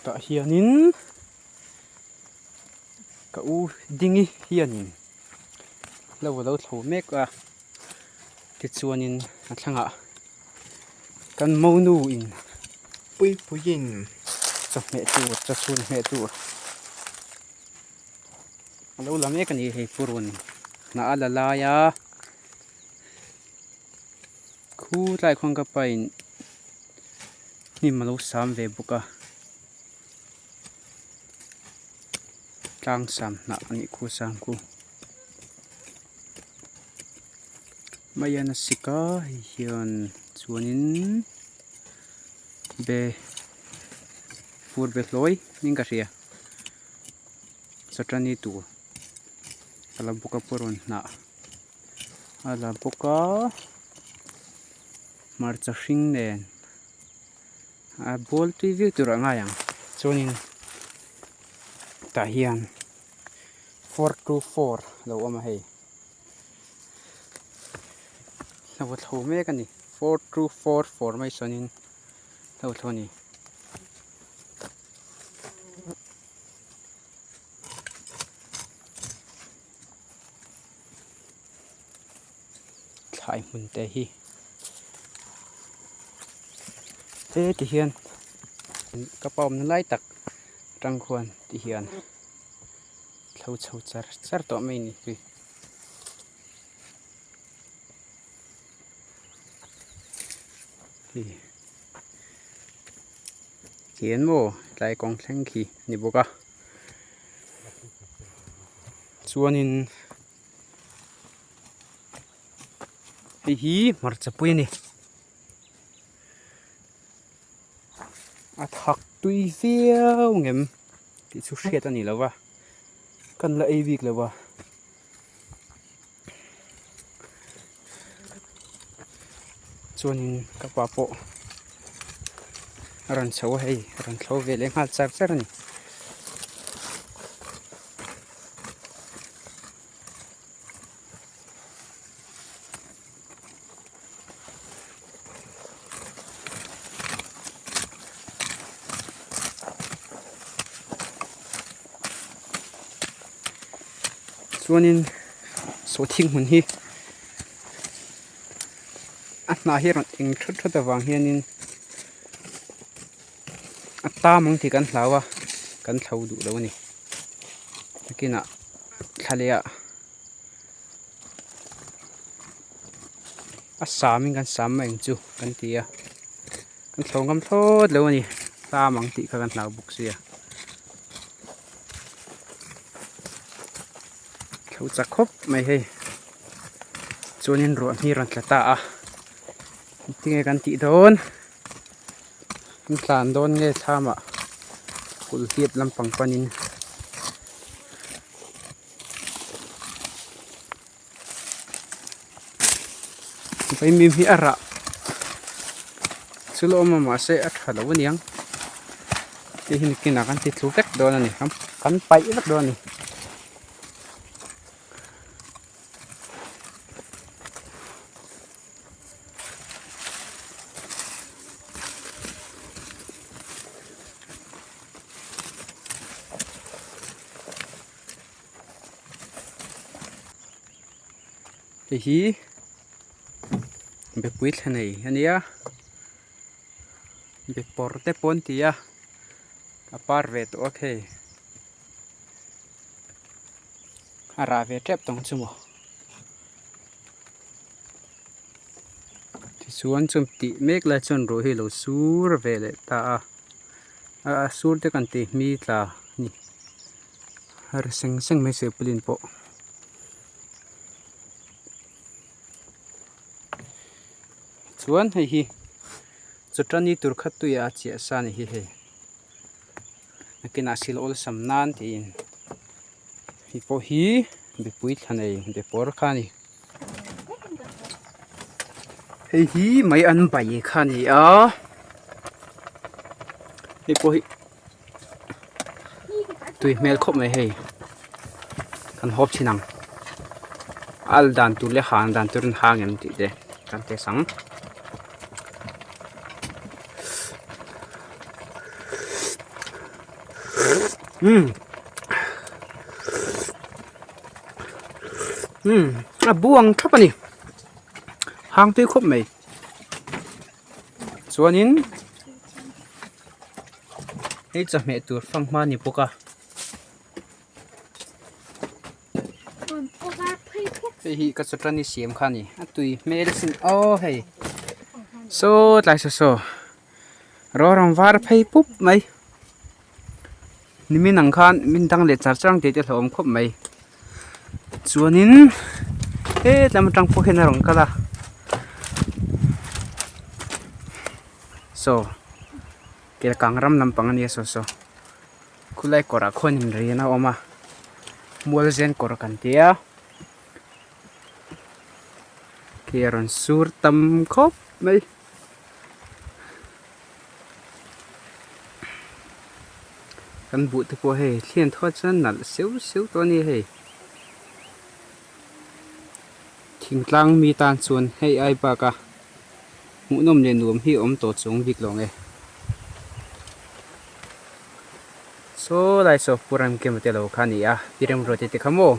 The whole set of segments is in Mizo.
Tah hianin ka u Dingi hianin lo alo thlo mek a tichuanin a thlangah kan monu in Puipuiin chawhmeh tur chawchhun hmeh tur alo la mek a ni hei purun hnah a la lai a khu tlai khuan ka pain hnim alo sam ve bawk a. Tlang sam hnah a nih khu sam khu mai a nasik a hei hian chuanin be fur be hlawi niin ka hria satani tur a la bawk a pawrawn hnah a la bawk a hmarcha hring nen. A bual tui viau tur a ngai ang chuanin tah hian 4 2 4 lo awm a hei hlo thlo mek a ni 4 2 4 formation in hlo thlo a ni. Thlai hmun te hi te ti hian ka pa awmna lai tak atang khuan ti hian thlo chho char char tawh mai a ni hi. Hian maw tlai kawng thleng khi a ni bawk a chuanin. Hei hi hmarcha pui a ni a thak tui viau ngem tih chu hriat a ni lo va kan la ei bik lo va chuanin ka pa pawh a rawn chho a hei a rawn thlo ve leh nghal char char a ni. Chuanin sawhthing hmun hi a hnah hi a rawn eng that that avang hianin a tam ang tih kan hlau a kan thlo duh lo a ni. Nakinah thla leh ah a sam in kan sam mai ang chu kan ti a kan thlo ngam thlawt lo a ni tam ang tih kha kan hlau bawk sia thlo chak khawp mai hei chuanin ruah hi a rawn tla ta a engtinge kan tih dawn. An tlan dawn nge thlamah kulh hliap lampang panin vaimim hi a rah chu la awm a mahse a tha lo aniang hei hi nakinah kan ti thlu vek dawn a ni kan paih vek dawn a ni. Hei hi bepui thla nei a nia be pawr te pawh an ti a a par ve tawh a khei a rah ve tep tawng chu maw tichuan chumi tih mek lai chuan ruah hi a lo sur ve leh ta a a sur te kan tih hmi tla a ni a ri seng seng mai silpaulin pawh. Chuan hei hi chawṭani tur kha tuiah a chiah sa a ni hi hei nakinah sil awlsam nan tiin hei pawh hi mipui thla nei be pawr kha a ni hei hi mai an bai kha a ni a hei pawh hi. Tui hmel khawp mai hei kan hawp thin ang al dan tur leh han dan turin hang em tih te kan test ang. Umm umm a buang thlap a ni hang tui khawp mai chuanin. Hei chawhmeh tur fanghma a ni bawk a. Hei hi ka chawṭani siam kha a ni a tui hmel a sin aw hei saw tlai saw saw rawng rawn var phei pup mai nimin ang khan min dang leh char char ang tih te a hlauhawm khawp mai chuanin hetlai atang pawh hian a rawn kal a saw Kelkang ram lampang a nia saw saw khulai kawrah khuan in rian a awm a mualzen kawr kan ti a khi a rawn sur tam khawp mai. Kan buh te pawh hei thlian thawt chuan nalh seu seu tawh a ni hei thingtlang mi tan chuan hei ai bak a. Hmuhnawm leh nuam hi a awm tawh chuang bik lo ang e. Saw lai saw Pu Ramkima te lo kha a ni a, Pi Remruati te kha maw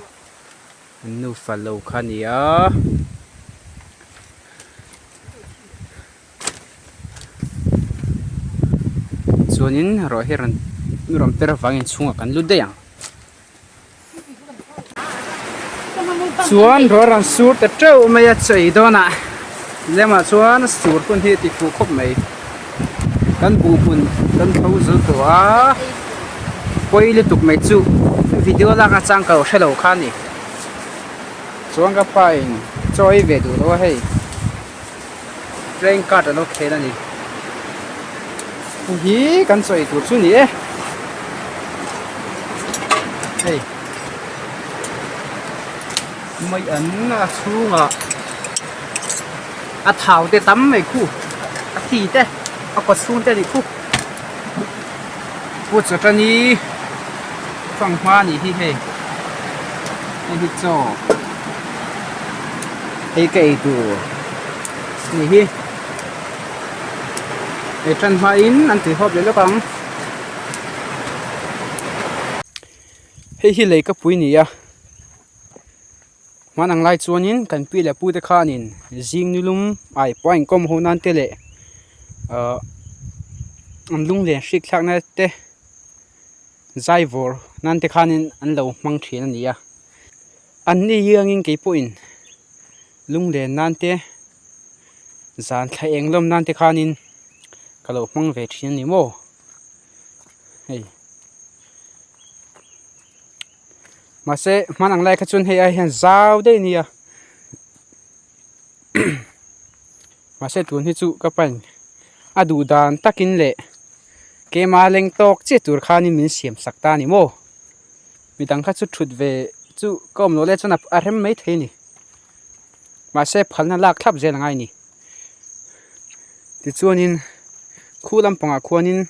an nufa lo kha a ni a. Chuanin ruah hi rawn rawn per avangin chhungah kan lut daih ang. Chuan ruah rawn sur ta teuh mai a chei dawnah lemah chuan sur hun hi a ti fuh khawp mai kan buh hmun kan tho zo tawh a pawi lutuk mai chu video lak atang ka lo hre lo kha a ni chuan ka pa in chaw ei ve duh lo a hei playing card a lo khel a ni hei hi kan chaw ei tur chu a ni e hei mai an a chhungah a thau te tam mai khu a thi te a kaw chhung te a nih khu pu chawṭani fanghma a nih hi hei hei hi chaw. Hei ka ei tur ni hi ei tan hmain an tui hawp leh lawk ang hei hi lei ka pui ni a hman ang lai chuanin kan pi leh pu te khanin zing nilum ai pawh a inkawm ho nan te leh ahh an lunglen hrik thlak na te zai vawr nan te khanin an lo hmang thin a ni a. An ni hiangin kei pawhin lunglen nan te zan thla eng lawm nan te khanin ka lo hmang ve thin a ni maw hei mahse hman ang lai kha chuan hei ai hian zau daih a nia mahse tun hi chu ka pain a duh dan takin leh keima leng tawk chiah tur khanin min siam sak ta a ni maw. Midang kha chu thut ve chu ka awm loh leh chuan a rem mai thei a ni mahse phalna lak thlap zel a ngai a ni tichuanin khu lampangah khuanin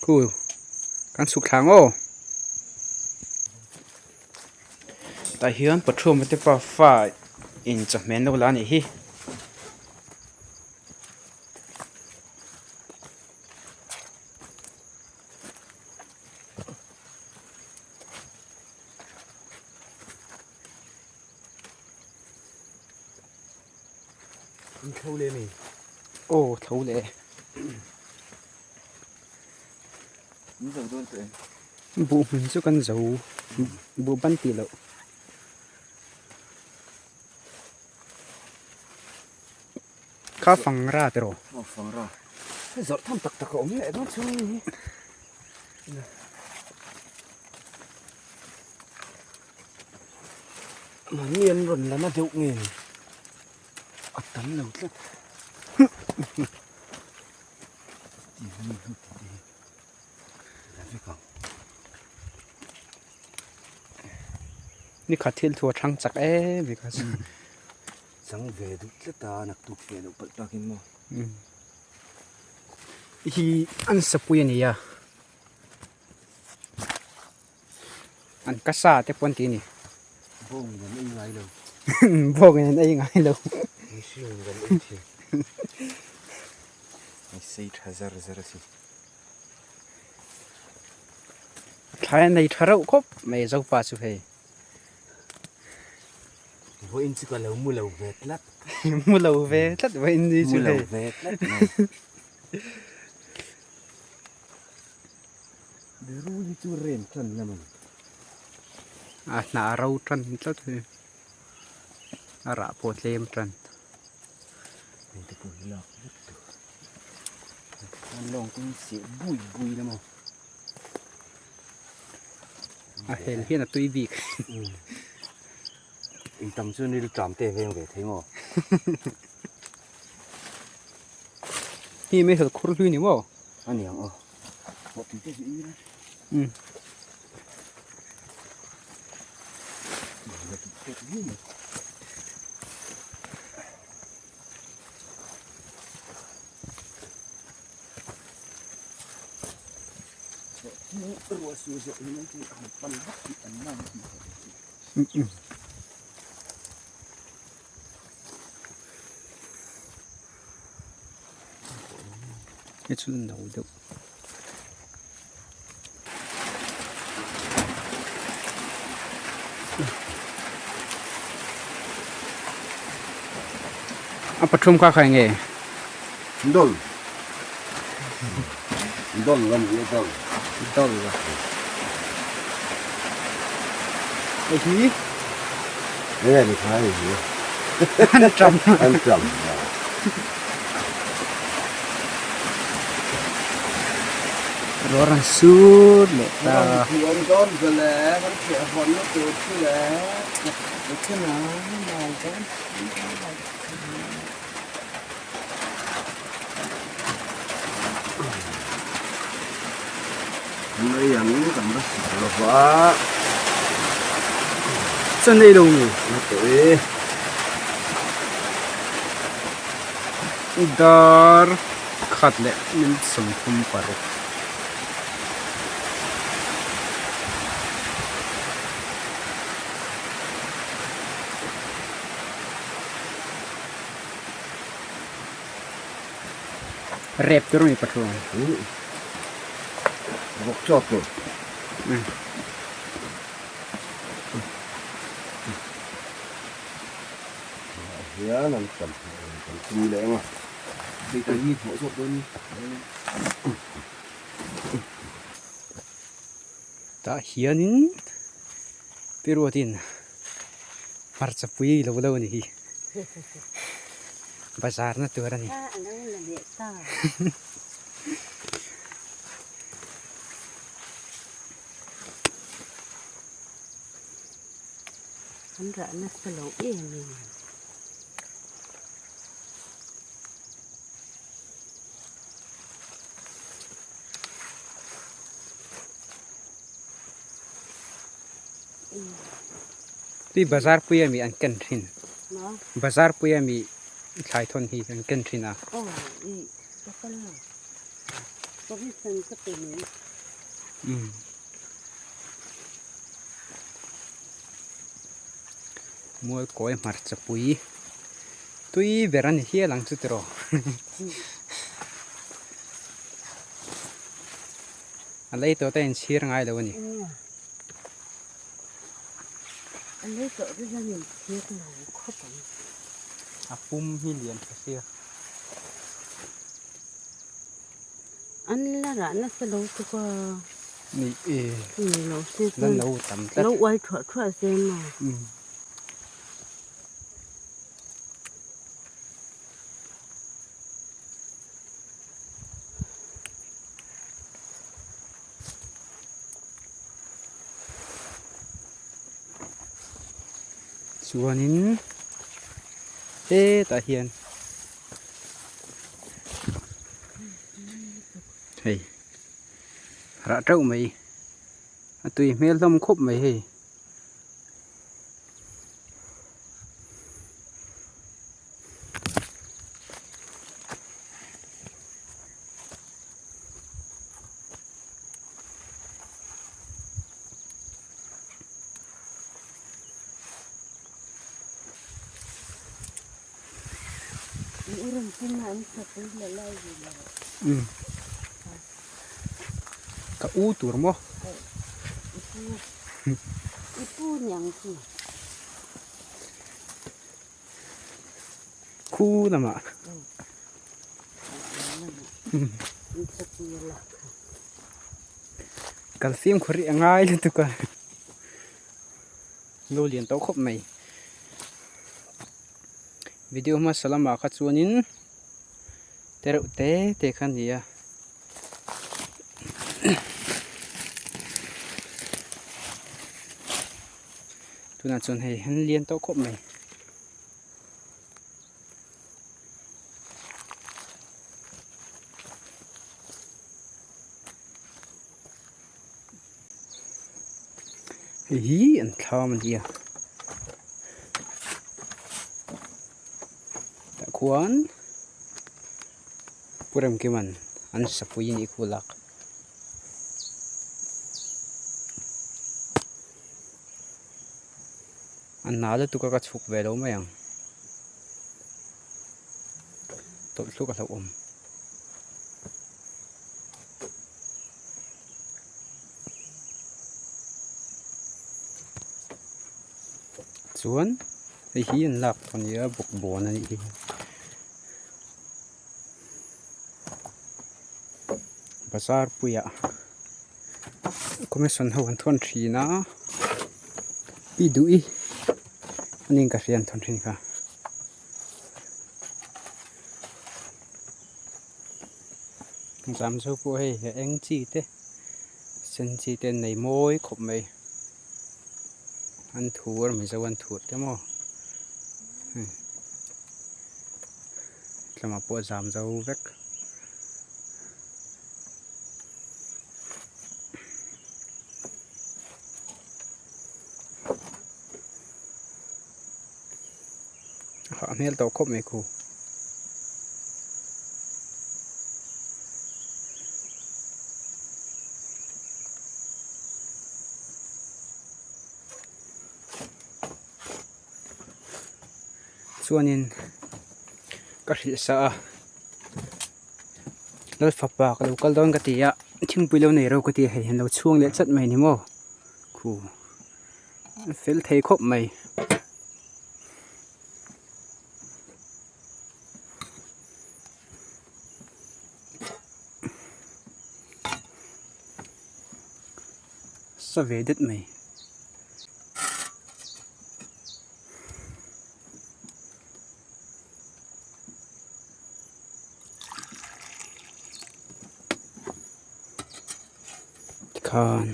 khu kan chhuk thla ang aw tah hian pathum te pafa in chawhmeh an lo la a nih hi. In thlo leh mi? Aw thlo leh. In zo dawn tawh em? Buh hmun chu kan zo buh ban tih loh. Kha fangra te rawh. Aw fangra. Hei zawrh tham tak tak a awm leh dawn chu ni hi. Mahni an rawn la na deuh nge ni? A tam lo tlat. Ti hi ti te hi. La vek ang. Ni khat thil thu a thang chak em mai kha chu. Chang ve duh tlat a, naktuk ve loh palh takin maw. Hi an sapui a ni a. An ka sa te pawh an ti a ni. Bawngin an ei ngai lo. Bawngin an ei ngai lo. Mihringin kan ei thin. Hei sei tha zar zar a si. Thlai a nei tha reuh khawp mai Zopa chu hei. Vawiin chu ka lo mu lo ve tlat. Mu lo ve tlat vawiin ni chu hei. Mu lo ve tlat mai. Berul hi chu rem tan lam a ni. A hnah ro tan tlat hei. A rah pawh tlem tan. Hei te pawh hi lak vek tur. An lawng te hi seh bui bui la maw. A hel hian a tui bik. Ei tam chu nil tram te veng ve thei maw. Hi mai hel khur hlui ni maw. A ni ang aw. Pawh tui te chu i la. Hei chu no deuh. A pathum kha kha enge? Dol. Dol lam hi dol. Dol. Hei hi. Hei ni kha hei hi. An tram. An tram. Ruah rawn sur leh ta. Thiam dawn vele kan thiah hawn na tur chu le mal dawn Mai ang kan va sik lo va. Chan ei lo mi. Na tawh e. Dar khat leh minute 36. Rep tur mi pathum. Vawk chaw tur. Hian an tam kan tum leh ang a. Hei kan mi thawh zawk dawn ni. Tah hianin Piruatin hmarcha pui lo lo a ni hi. Bazar na tur a ni. An rah nasa lo em em. Tui bazar pui ami an ken thin. Bazar pui ami thlai thawn hi an ken thin a. Mualkawi hmarcha pui tui ber a ni hial ang chu tiraw. A lei tawh te a inchhir ngai lo a ni. A lei tawh te hian inchhir lo khawp ang. A pum hi lian tha sia. An la rah nasa lo tuk a. Ni e. Ni lo se chuan. Lan lo tam tlat. Lo uai thuah thuah se maw. Chuanin hetah hian hei rah teuh mai a tui hmel hlawm khawp mai hei. Ka u tur maw? Khu lamah. Kal fimkhur hi a ngai lutuk a lo lian tawh khawp mai video hmasa lamah kha chuanin te reuh te te kha a ni a. Tunah chuan hei an lian tawh khawp mai. Hei hi an thlam a nia tah khuan Pu Remkima'n an sapui a nih khu lak. A hna lutuk a ka chhuk ve lo mai ang tawlh thluk a hlauhawm. Chuan hei hi an lak tawh a nia bawkbawn a nih hi. Bazar puiah commission ho an thawn thin a pi duh i a ning ka hria an thawn thin kha. Zam zo pawh hei a eng chi te sen chi te an nei mawi khawp mai an thur mizo an thur te maw tlangah pawh a zam zo vek. A hmel tawh khawp mai khu. Chuanin ka hrilh sa a Lalfapa ka lo kal dawn ka ti a thingpui lo nei ro ka ti a hei an lo chhuang leh chat mai a ni maw khu a fel thei khawp mai. Sa ve det mai. Tikhan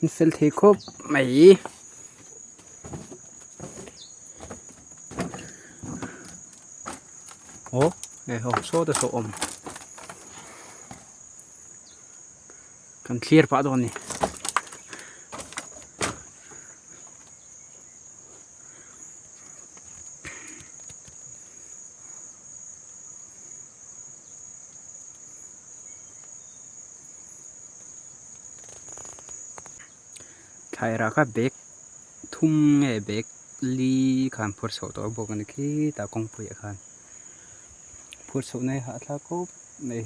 an fel thei khawp mai. Aw hei ho saw te saw awm kan thlir pah dawn a ni. Thlairah kha bag thum nge bag li khan phur chhoh tawh bawk a ni khitah kawngpui ah khan phur chhoh na hi hahthlak khawp mai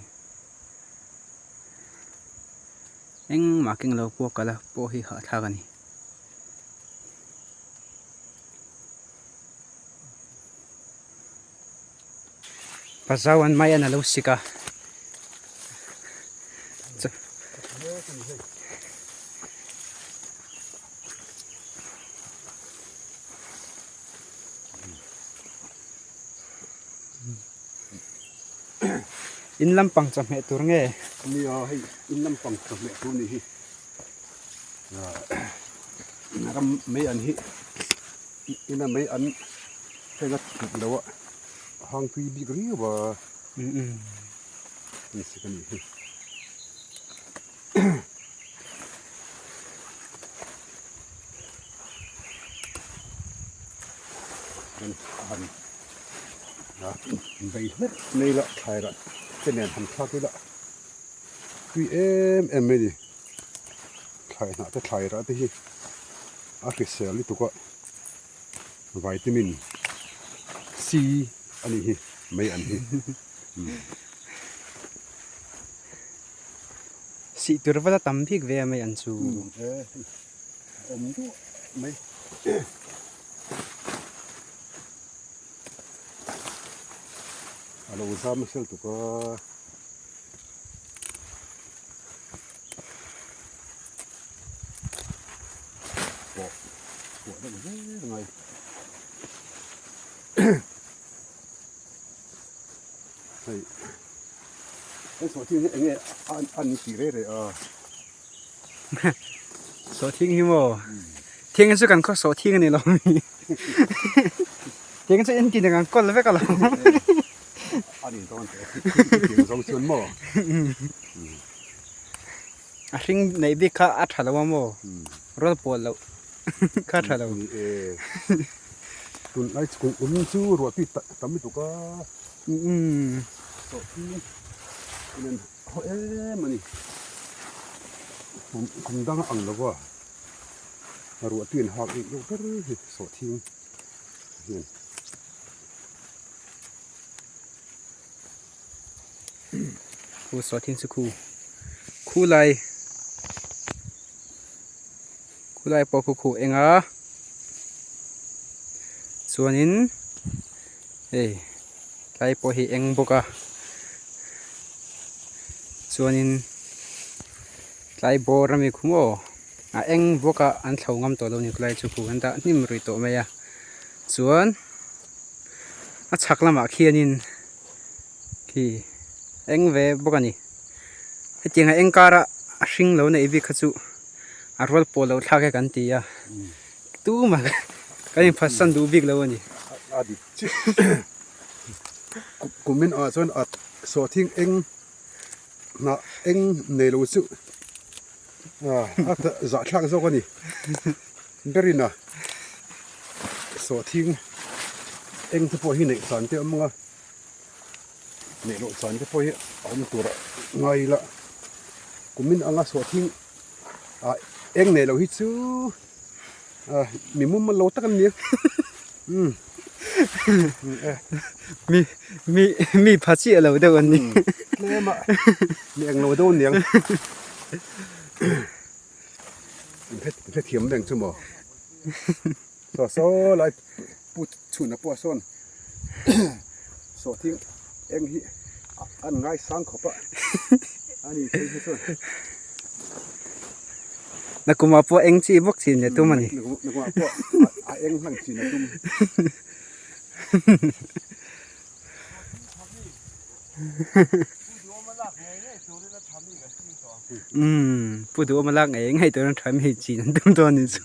engmah keng lo pawh kal a pawh hi hahthlak a ni. Pazau an mai an alo sik a. In lampang chawhmeh tur nge? Nia hei in lampang chawhmeh tur ni hi. Ram mai an hi ina mai an heng a tluk lo a hang tui bik riau a ni si ka nih hi. Han bei hlek mai ila thlai rah te nen han thlak ila tui em em mai a ni thlai hnah te thlai rah te hi a hrisel lutuk a vitamin C a nih hi mai an hi. Sih tur vala tam bik ve a mai an chu. Awm duah mai. A lo zam nasa lutuk a. Pawh pawh deuh zel mai. Hei kan sawhthing hi enge a an tih reh reh a. Sawhthing hi maw? Thing chu kan khaw sawhthing a ni lo mi. Thing chu engtin kan kawl vek a lo. A ni dawn teh thing zawng chuan maw? A hring neih bik kha a tha lo a maw? Rual pawl loh kha tha lo. Ni e. Tunlai chu kum um chu ruahpui tam lutuk a. Sawhthing nen haw em a ni. Kum dang a ang lo va, ruahpui an hak eih loh ber hi sawhthing hian. Khu sawhthing chu khu khu lai khu lai pawh khu khu eng a chuanin hei tlai pawh hi eng bawk a chuanin tlai bawr ami khu maw a eng bawk a an thlo ngam tawh lo a ni khulai chu khu an dah hnim rih tawh mai a chuan a chhak lamah khianin khi eng ve bawk a ni hetiang a eng kara a hring lo neih bik kha chu a rual pawh lo thlak e kan ti a tumah kan inphatsan duh bik lo a ni. A dik chiah kumin ah chuan a sawhthing eng hnah eng nei lo chu a zahthlak zawk a ni berin a sawhthing eng te pawh hi neih chan te a awm ang a neih loh chan te pawh hi a awm tur a ngai ila kumin anga sawhthing ah eng nei lo hi chu mi mum lo tak an ni umm mi mi mi pha chiah lo deuh an ni tlem a mi eng lo deuh aniang hrethiam reng chu maw saw saw lai pu chhun a pawh sawn sawhthing eng hi an ngaisang khawp a ani phei hi chuan. Nakumah pawh eng chi bawk chin a tum a ni. Nakumah pawh a eng hlang chin a tum. Umm pu duhawma lak ngei ngei turin tha mi chin an tum dawn a ni chu.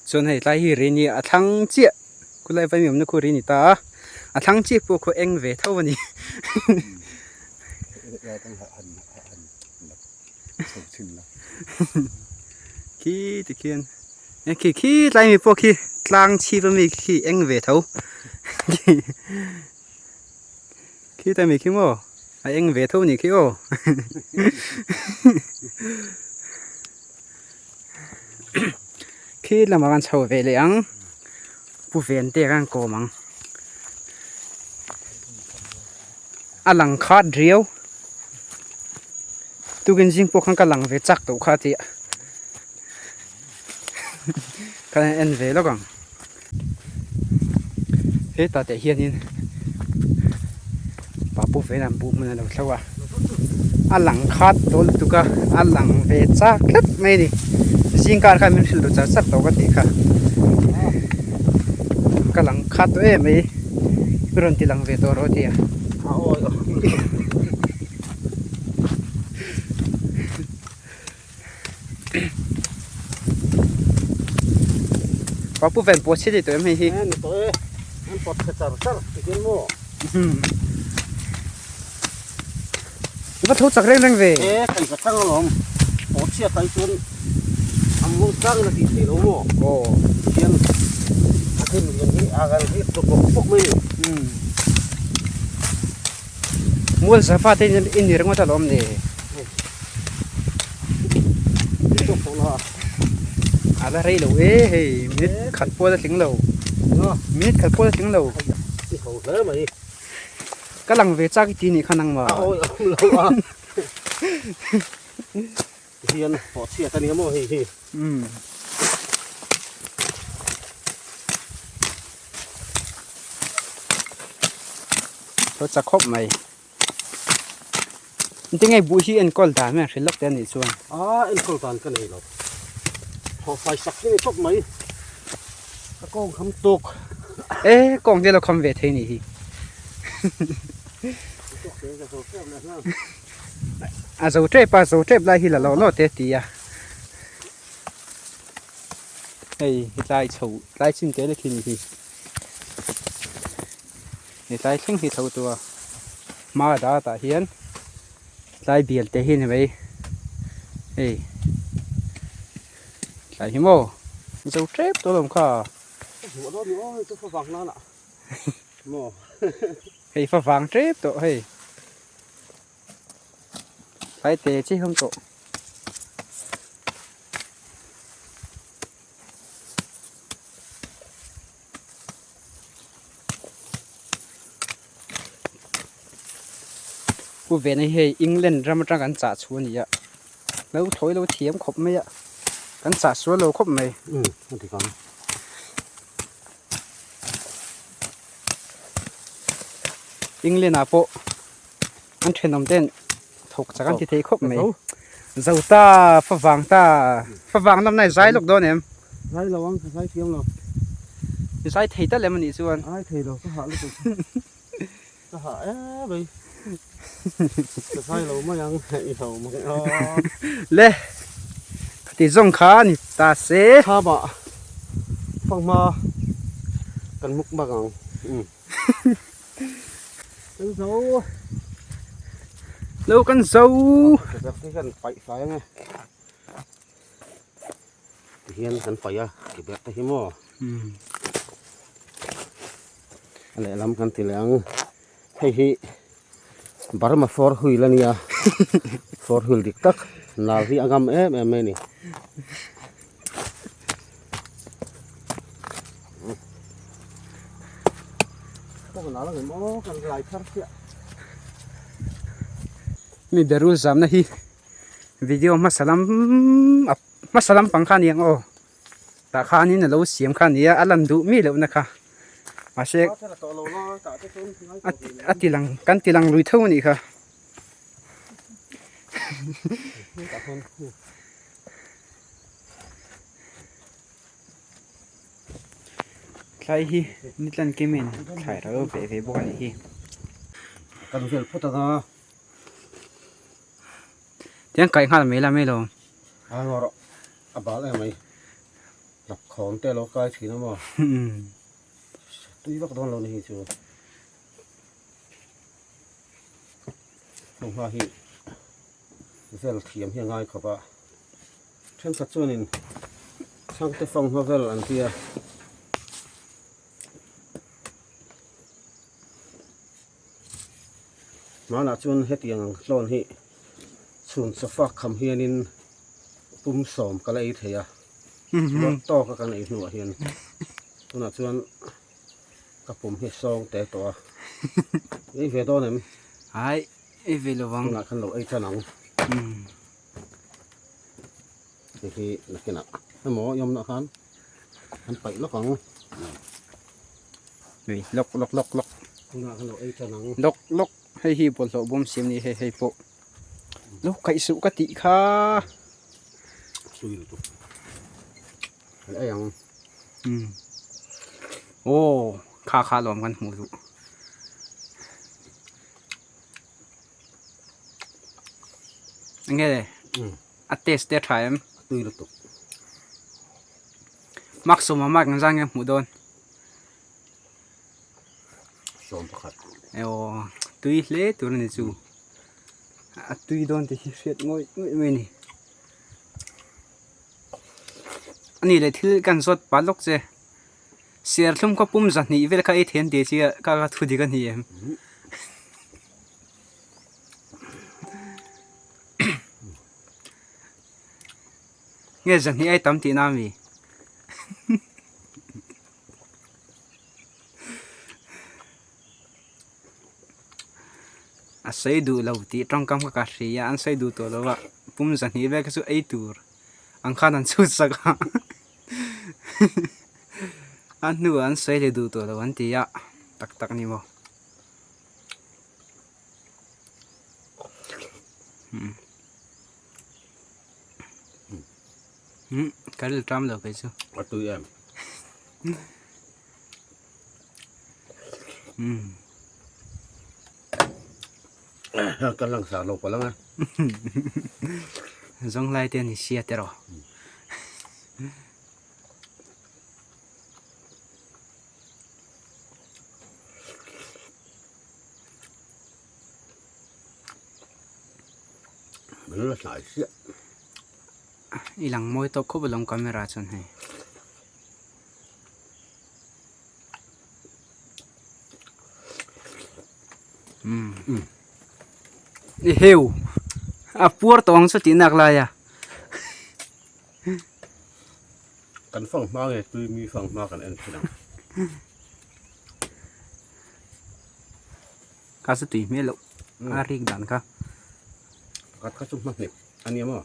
Chuan hei tlai hi ri ni a thlang chiah khulai vaimi awmna khu ri ni ta a a thlang chiah pawh khu eng ve tho a ni. Khi tikhian khi khi tlai mi pawh khi tlang chhip ami khi eng ve tho. Khi ta mi khi maw a eng ve tho ni khi aw khi lamah kan chho ve leh ang pu ven te khan kawm ang a lang khat riau. Tukin zing pawh khan ka lang ve chak tawh kha a ti a ka en ve lawk ang hetah teh hianin papu velah an buh hmun a lo thlo a a lang khat tawh lutuk a a lang ve chak tlat mai a ni zing kar khan min hrilh duh char char tawh ka tih kha ka lang khat tawh em mai i rawn ti lang ve tawh rawh a ti a. Papu ven pawh chhe tawh em hei hi. Ni tawh e, an pawt chhe char char tihian maw. I va tho chak reng reng ve. E kan ka chang alawm, pawt chhiat ai chuan a mu chang na tih theih lo maw. Aw. Tihian a hnim lian hi a kan hlip tawh bawk bawk mai ni. Mual zafa te i ni ringawt alawm ni. A la rei lo e hei minute khat pawh a tling lo minute khat pawh a tling lo ka lang ve chak i ti nih kha nangmah hian pawh chhiat a nia maw hei hi umm. Tho chak khawp mai. Engtin nge buh hi enkawl dan mai an hrilh lawk te anih chuan. A enkawl dan ka nei lo. Thaw fai sak hi ni tawp mai. Ka kawng kham tawk. E kawng te lo kham ve thei nih hi. A zo tep a zo tep lai hi la lo lo te ti a. Hei hetlai chho tlai chin te lekhi ni hi. Hetlai thleng hi chho tua hma dat ah hian tlai bial te hi a ni mai hei tlai hi maw zo tep tawh alawm kha. Hei fa vang tep tawh hei tlai te chi hawm tawh. Pu Vena hi hei England ram atang kan chah chhuah a ni a lo thawi lo thiam khawp mai a kan chah sual lo khawp mai. Umm a dik ang. England ah pawh an thenawm ten thawk chak an ti thei khawp mai. Zo ta favang ta favang lam nai zai lawk dawn em? Zai lo ang ka zai thiam lo. Zai thei tal em anih chuan? Zai thei lo ka hah lutuk. Ka hah em mai. Ka zai lo mai ang i ho mai a. Le khati zawng kha a ni ta se. Thlamah fanghma kan muk bak ang. Kan zo. Lo kan zo. Ka hi kan paih fai ange. Tihian kan paih a ti ber te hi maw. A lehlam kan ti leh ang. Hei hi Burma four wheel a nia. Four wheel dik tak nal hi a ngam em em mai a ni. Mi berul zamna hi video hmasa lam hmasa lampang kha a ni ang aw tah khanin a lo siam kha a ni a a lan duh mi lohna kha mahse a ti lang kan ti lang lui tho a nih kha. Thlai hi nitlan kemin thlai ro ve ve bawk a nih hi. Kan vel phawt anga. Tiang kaih nghal mai la mai lo. A ngaw rawh a bal em mai. Hlap khawn te a lo kai thin a maw. Tui vak dawn lo ni hi chu. Heng hi vel thiam hi a ngai khawp a. Thenkhat chuanin chhangte fanghma vel an tia. Hmanah chuan hetiang ang tlawn hi chhun sofa kham hianin pum sawm ka la ei thei a, ruat tawka kan ei hnuah hian tunah chuan ka pum hi sawng te tawh a, ei ve dawn em? Hai, ei ve lovang. Tunah khan lo ei tan ang. Hei hi nakinah emaw i awmna khan an paih lawk ang. Hei lawk lawk lawk lawk. Tunah khan lo ei tan ang. Lawk lawk hei hi bawlhhlawh bawm siam ni hei hei pawh. Lo kaih suh ka tih kha. Sui lutuk. Kan ei ang. Um. Aw kha kha lawm kan hmuh duh. Enge a taste te a tha em? A tui lutuk. Mark sawma mark ang zan nge hmuh dawn? 11. Aw tui hle tur a ni chu. A tui dawn tih hi hriat ngawih ngawih mai a ni. A nih leh thil kan zawt pah lawk che. Serthlum khaw pum zahnih vel kha ei thei an tih chi a ka ka thu dik a ni em? Nge zahnih ai tam tihna a mi? A sawi duh lo tih tawngkam kha ka hria a, an sawi duh tawh lo a, pum zahnih vel kha chu ei tur ang khan an chhut sak a, a hnuah an sawi leh duh tawh lo an ti a, tak tak ni maw. Ka rilru tam lo kei chu. A tui em? Kan lang sar lo palh ang a. Zawng lai te ni sia tiraw. Min la hnai chiah. I lang mawi tawk khawp alawm camera chuan hei. Umm i heu a puar tawh ang chu tih nak lai a. Kan fang hma nge tui mi fang hma kan en thin ang. Kha chu tui hmel loh a rik dan kha. Pakhat kha chu hma hnep a nia maw?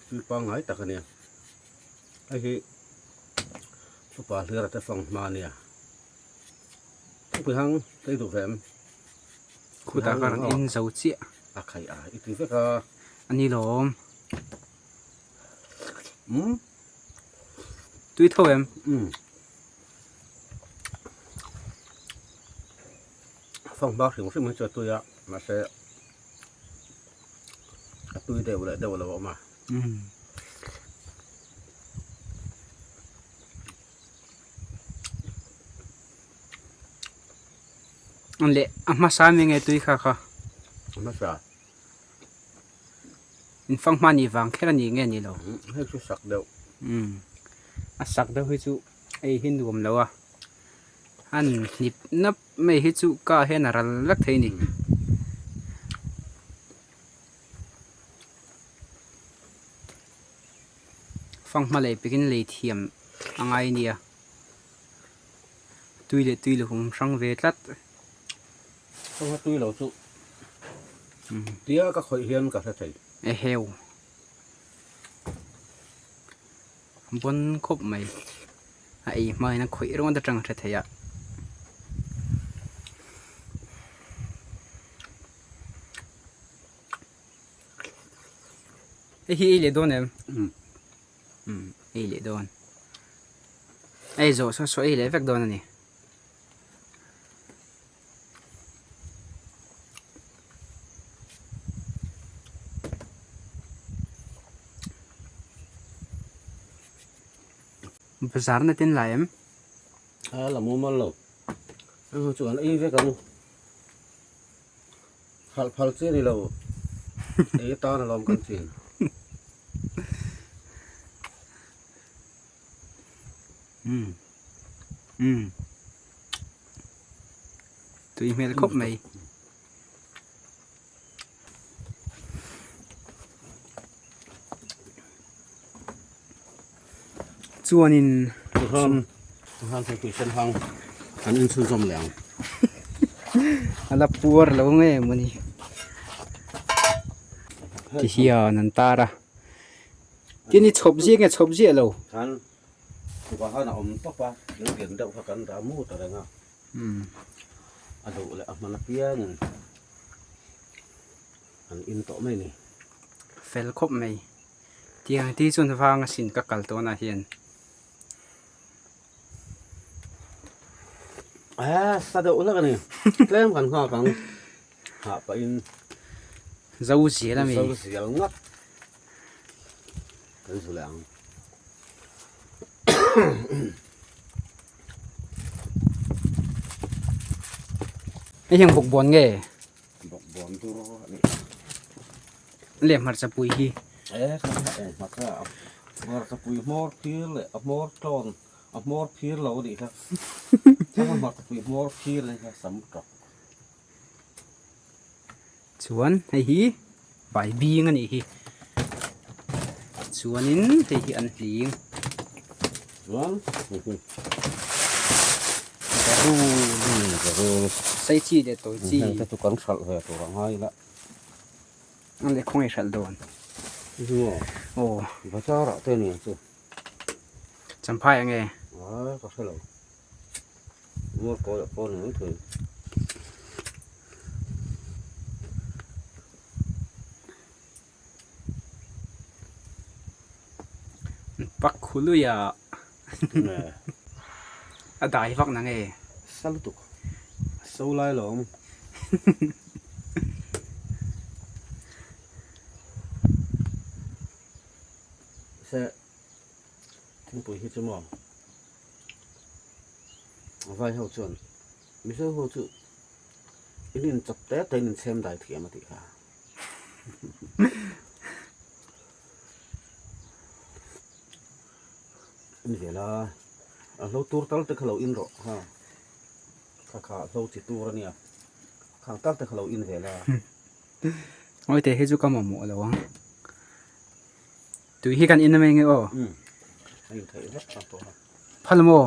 Tui pangngai tak a nia. Hei hi upa hlir ate fang hma a nia. Thingpui hang ka i duh ve em? Khutah ka rawn in zo chiah. A khai a i ti vek a. A ni lawm. Tui tho em? Fang hma hrim hrim hi chu a tui a mahse a tui deuh leh deuh lo a awm a. Leh a hmasa mi nge tui kha kha? A hmasa. In fang hma ni vang kher a ni nge ni lo? Hei chu sak deuh. A sak deuh hi chu ei hi nuam lo a. An hnip nap mai hi chu ka hian a ral vek thei a ni. Fanghma lei pekin lei thiam a ngai nia. Tui leh tui lo awm hrang ve tlat. Fanghma tui lo chu tia ka khawih hian ka hre thei. Eheu. Bawn khawp mai. A ei hma in a khawih ringawt atang a hre thei a. Hei hi ei leh dawn em? Umm ei leh dawn. Ei zawh saw saw ei leh vek dawn a ni. Bazar na tin lai em? A la mumal lo. Heng ho chu an ei vek ang. Phalh phal chi a ni lo. Ei atan alawm kan chin. Umm umm tui hmel khawp mai. Chuanin Tichuan tichuan thingpui sen hang kan inchhunzawm leh ang. A la puar lo nge mawni ti hian an tar a. Tin i chhawp ziah nge chhawp ziah lo? Khan tukah khan a awm tawp a, thing lian deuh kha kan dah mu ta reng a. A duh leh a hman apiangin an in tawh mai a ni. Fel khawp mai. Tiang ti chuan vang asin ka kal tawnah hian. Eh sa deuh hlek a ni. Tlem kan nghak ang. Nghah pahin. Zo zial a mi. Zo zial ngat. Kan zu leh ang. Hei hian bawkbawn nge? Bawkbawn tur a ni. Leh hmarcha pui hi. Eh kan ha eng hmarcha a hmarcha pui hmawr phir leh a hmawr tlawn a hmawr phir lo a nih kha. Hmarcha pui hmawr phir a nih kha sam tawk. Chuan hei hi bai bing a nih hi chuanin hei hi an hling chuan hei hi berul sei chi leh tawi chi heng te chu kan hralh ve tur a ngai la a leh khawngaih hralh dawn chu aw bazar ah te nia chu champhai ang e a ka hre lo. Mual kawi ah pawh a ni mai thei. Pak khului ah a dai vak na nge? Sa lutuk. A so lai lo awm. Se thingpui hi chu maw? Vai ho chuan Mizo ho chu in inchawp te te in inchhem dai thiam a tih kha. In vel a, a hlo tur tal te kha lo in rawh ha, kha kha hlo chi tur a nia, khang tal te kha lo in vel a. Ngawite hi chu ka mamawh lo ang. Tui hi kan in a mai nge aw. Umm a in theih vek ta tawh a. Phal maw?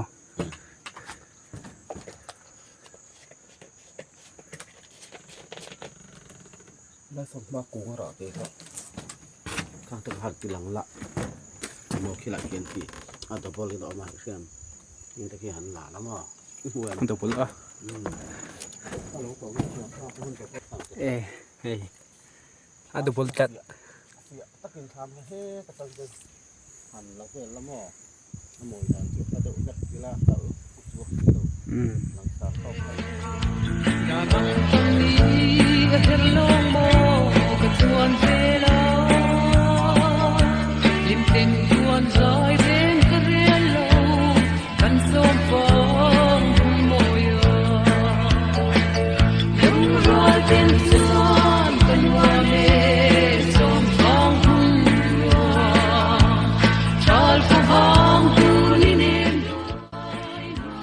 Lai sawn hma kung a rah ve kha khang te khan ti lang la maw khilai khian khi a double in a awm a hriam in te khi han la la maw i hmu em double a e hei a double tlat takin thlam hi he ka kal dawn han la vel la maw a mawi dan chu a deuh hlek ila a kal chuak si lo langsar tawk mai.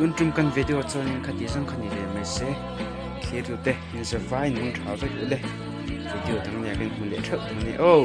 Tun tum kan video chuanin khati zawng kha ni ve mai se thlir tute in zavai nung tha vek ule video dang nia kan hmu leh theuh dawn e aw.